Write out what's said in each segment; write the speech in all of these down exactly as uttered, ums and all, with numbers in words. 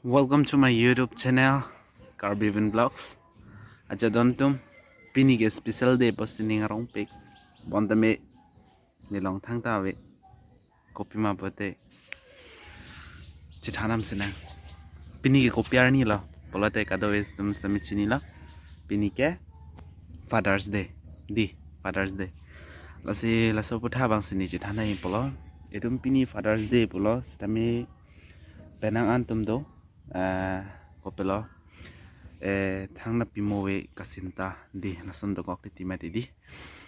Welcome to my YouTube channel, Karbi Vin Vlogs. Aja don atum, pini ke special day pusi ning arongpik. Bonta me nelong thangta ave. Kopima pulote chethan nang sinang. Pini ke kopi arni lo pulote kadokave atum sami chinilo. Pini ke Father's Day. Di, Father's Day. Lasi laso aphuthak abang si ne chethan nangji pulo. Itum pini Father's Day pulo, sitame penang an atum do, eh, kopilo, eh, thangnat pimo ave kasinta di, lason dokok titi mati di.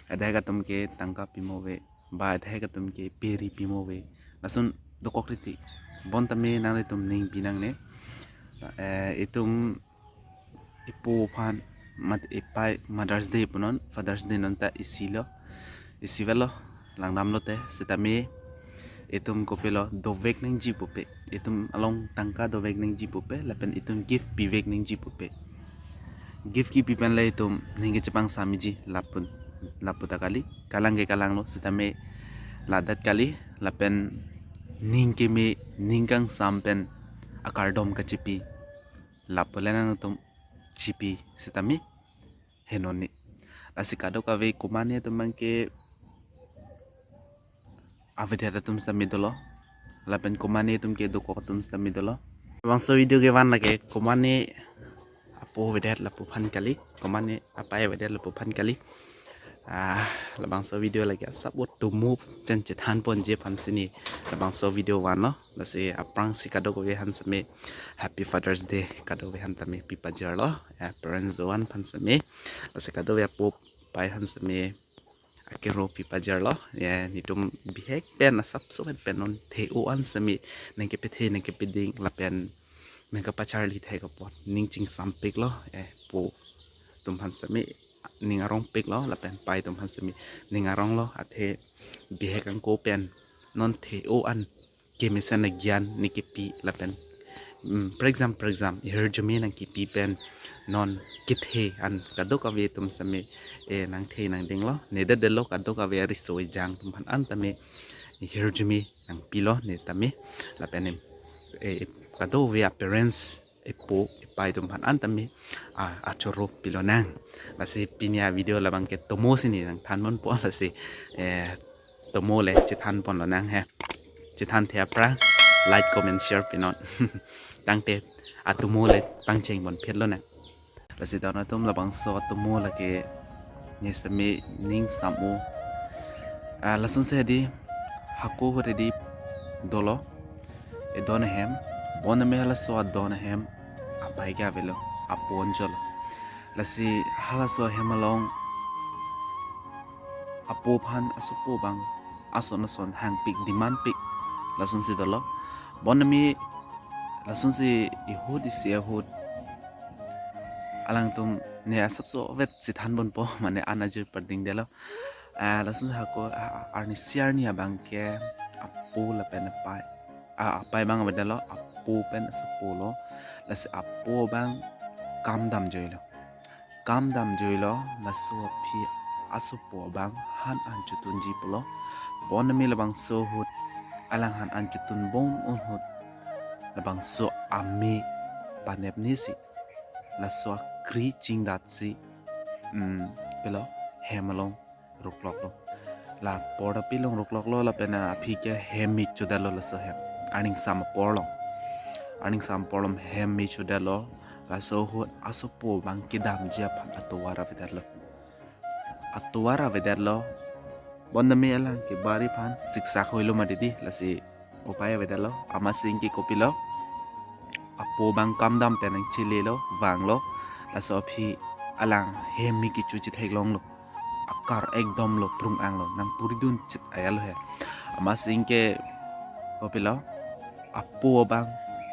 Adai atum ke tangka pimo ave, ba adai atum ke peri pimo ave, lason dokok titi. Bonta me nanglitum ning pi nangne. Eh, itum ipo aphan mat ipai Mother's Day punon, Father's Day non ta isi lo, isi avelo, langdam lote, sitame itum kopilo dovek nangji pupe, itum along tangka dovek nangji pupe, lapen itum gift pivek nangji pupe. Gift kipi pen le itum ning kechepang samiji lapun, lapu ta kali, kalang ke kalang lo, sitame ladak kali, lapen ning keme ning kangsam pen akardom kachipi, lapu le nangtum chipi sitame henoni. Lasi kadokave komane atum abang ke avedet atum sitame dolo, lapen komane atum ke dokok atum sitame dolo. Labangso video kevan lake komane apo avedet lapu aphan kali, komane apai avedet lapu aphan kali. Ah, labangso video lake asap atomo pen chethan ponji aphan si ne labangso video vanlo. Lasi aphrangsi kadokave aphan sitame Happy Father's Day kadokave aphan tame pi pajirlo. Eh, parents do-an aphan sitame. Lasi kadokave apo apai aphan sitame akero pi pajirlo. Ya, netum bihek pen asapso pen non the-o an sitame nang kepethe nang kepeding lapen nang kepacharli thek apot ning chingsampiklo. Eh, po atum aphan sitame ning arongpiklo, lapen pai atum aphan sitame ning aronglo, athe bihek angko pen non the-o an kemesen agyan ne kepi lapen, mm, prekjam prekjam ihirjume nang kepi pen non kethe an kadokave atum sitame, eh, nang the nang denglo, ne det detlo kadokave ariso ejang atum aphan an tame ihirjume nang pilo ne tame, lapen em, eh, kadokave a-parents, ipo ipai atum aphan an tame, ah, achoro pilo nang. Lasi pini avideo labang ke tomo si ne nangthan ponpo, lasi, eh, tomo le chethan ponlo nang he. Chethan the aphrang like, comment, share pinon. Tangte atomo le pangcheng ponphit lonang. Lasi don atum, labangso atomo lake ne sitame ning sam-o. Ah, lasonsi di hako ahut di dolo, edon ahem, bonta me halaso adon ahem apai ke avelo, apo anchot lo. Lasi halaso ahem along apo aphan asopo abang ason ason hangpik, demand pik, lasonsi dolo. Bonta me lasonsi ihut isi ahut alangtum ne asapso vet chethan ponpo, mane an ajir parding detlo. Ah, lason hako, ah, arnisi arni abang ke apo lapen apai, ah, apai abang avedetlo, apo pen asopo lo. Lasi apo abang kam damjuilo. Kam damjuilo, laso aphi asopo abang han an chotunji pulo. Bonta me labangso ahut alang han an chotun bom ahut labangso ame panep nisi, laso akri chingdatsi, mm, pilo hem along rukloklo. La apor ta pilong rukloklo, lapen aphi ke hem me chodetlo laso hem. Arningsam apor along. Arningsam apor along hem me chodetlo. Laso ahut asopo abang kedamji aphan atovar avedetlo. Atovar avedetlo. Bonta me alang ke bari aphan siksak hoilo mati di, lasi upai avedetlo. Amatsi ingke kopilo, apo abang kam dam pen nangchelelo, vanglo. Laso aphi alang hem me kecho chetheklonglo. Akar ekdom lo, prung anglo, nang puri dun chet ayalo he. Amatsi ingke kopilo, apo abang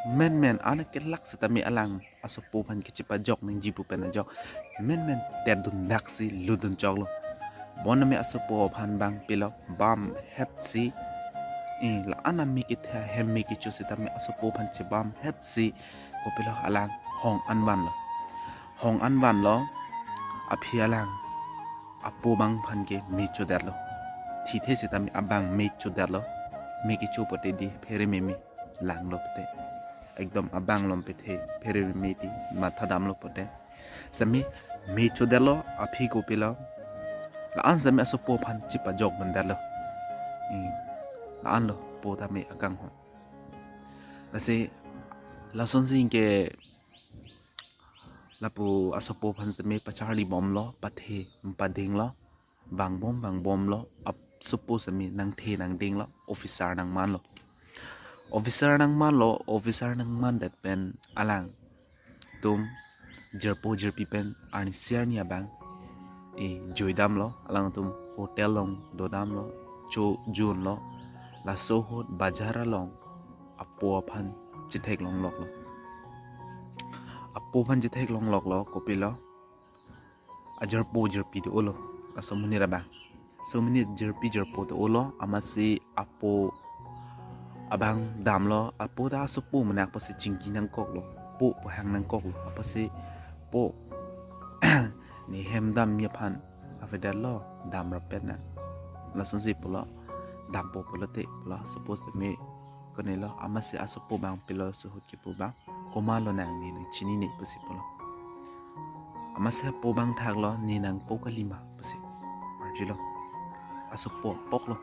menmen ana kelak sitame alang asopo aphan kechepajok nangji pu pen ajok menmen tedun daksi ludun choklo. Bonta me asopo aphan abang pilo bam hetsi, eh, la-an ame kethe hem me kecho sitame asopo aphan chebam hetsi, kopilo alang hong an vanlo. Hong an vanlo, aphi alang apo abang aphan ke me chodetlo. Thithe sitame abang me chodetlo. Me kecho pote di phere meme langlo pote. ekdom abang along pethe phere meme ti matha damlo pote. Sitame me chodetlo, aphi kopilo. La-an sitame asopo aphan chipajok bandetlo. Hmm. La-anlo po tame akanghon. Lasi lasonsi ke lapu asopo aphan sitame pacharli bomlo, pathe padinglo, vangbom vangbomlo, asopo sitame nangthe nangdinglo, officer nangmanlo. Officer nangmanlo, officer nangmandet pen alangtum jirpo jirpi pen arnisi arni abang e juidamlo, alangtum hotel along dodamlo, chojunlo, laso ahut bajar along apo aphan chetheklongloklo. Apo aphan chetheklongloklo, kopilo, ajirpo jirpi do-olo, laso amonit abang. Laso amonit jirpi jirpo do-olo, amatsi apo abang damlo, apo ta asopo mena apotsi chingki nangkoklo, po pu hang nangkoklo, apotsi po ne hem damji aphan avedetlo, damrappet nang. Lasonsi pulo, dampo pulote pulo, asopo sitame konelo, amatsi asopo abang pilo laso ahut kipu abang, komatlo nang, ne nangchinine pusi pulo. Amatsi apo abang thaklo, ne nangpo kalima pusi arjulo. Asopo apoklo.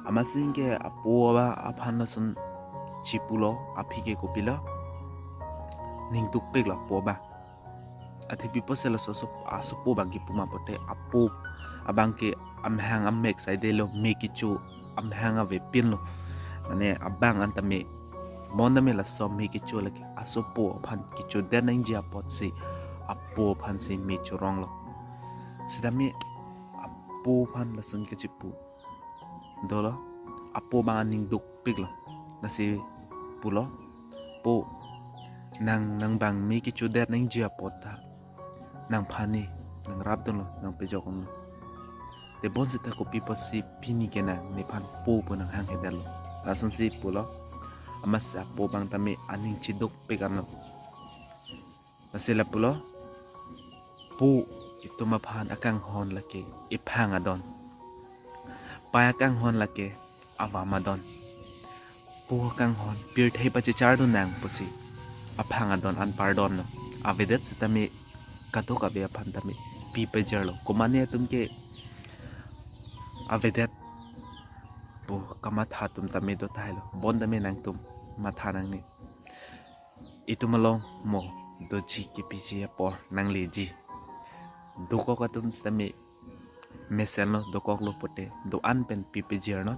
Amatsi ke apo aba aphan lason chipulo, aphi ke kopilo, ning dukpiklo apo abang. Athe pi apotsi laso aso-, asopo abang kipu ma pote, apo abang ke amahang amek saidelo, me kecho amahang avepinlo. Mane abang an tame, bon tame laso me kecho lake asopo aphan kechodet nangji apotsi apo aphansi me choronglo. Sitame apo aphan lason kechipu dolo, apo abang aning dukpiklo. Lasi pulo, po, nang, nang abang me kechodet nangji apot ta nangphan ne nangrapdunlo, nangpejokdunlo. Tebon seta kopi apotsi pini ke nang nephan po pu nanghanghe detlo? Lasonsi pulo, amatsi apo abang tame aning chidukpik anlo. Lasi la pulo, po itum aphan akanghon lake ephang adon, pei akanghon lake avam adon. Po akanghon pirthe pachechardun nang pusi aphang adon anpar donlo. Avedet sitame kadokave aphan tame pi pajirlo. Komane atum ke avedet pu kamatha atum tame do tahai lo. Bon tame nangtum matha nangne. Itum along mo doji kepiji apor nangleji. Dokok atum sitame mesenlo, dokoklo pote do-an pen pi pajirnon.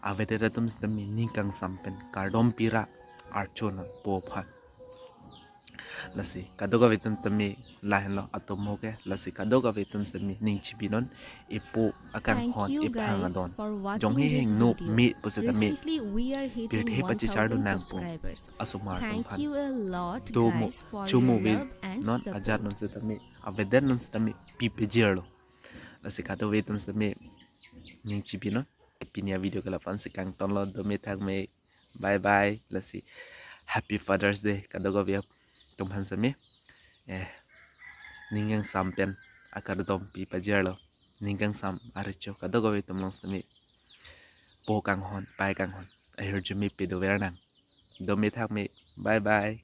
Avedet atum sitame ning kangsam pen kardom pira archonon po aphan. Lasi kadokave atum tame lahenlo atomo ke, lasi kadokave atum sitame ning chibinon, epo akanghon ephang adon. Jonghe hingno me pusitame pirthe pachechardun nangpo asomar atum aphan. Domo chomo avenon, ajatnon sitame, avedetnon sitame pi pajirlo. Lasi kadokave atum sitame ning chibinon. Pini avideo ke la-an si kangtonlo, dome thakme, bye bye. Lasi Happy Father's Day kadokave atum aphan sitame. Eh, ning kangsam pen akardom pi pajirlo. Ning kangsam arecho kadokave atum along sitame, po kanghon, pei kanghon ahirjume pedover nang. Dome thakme, bye bye.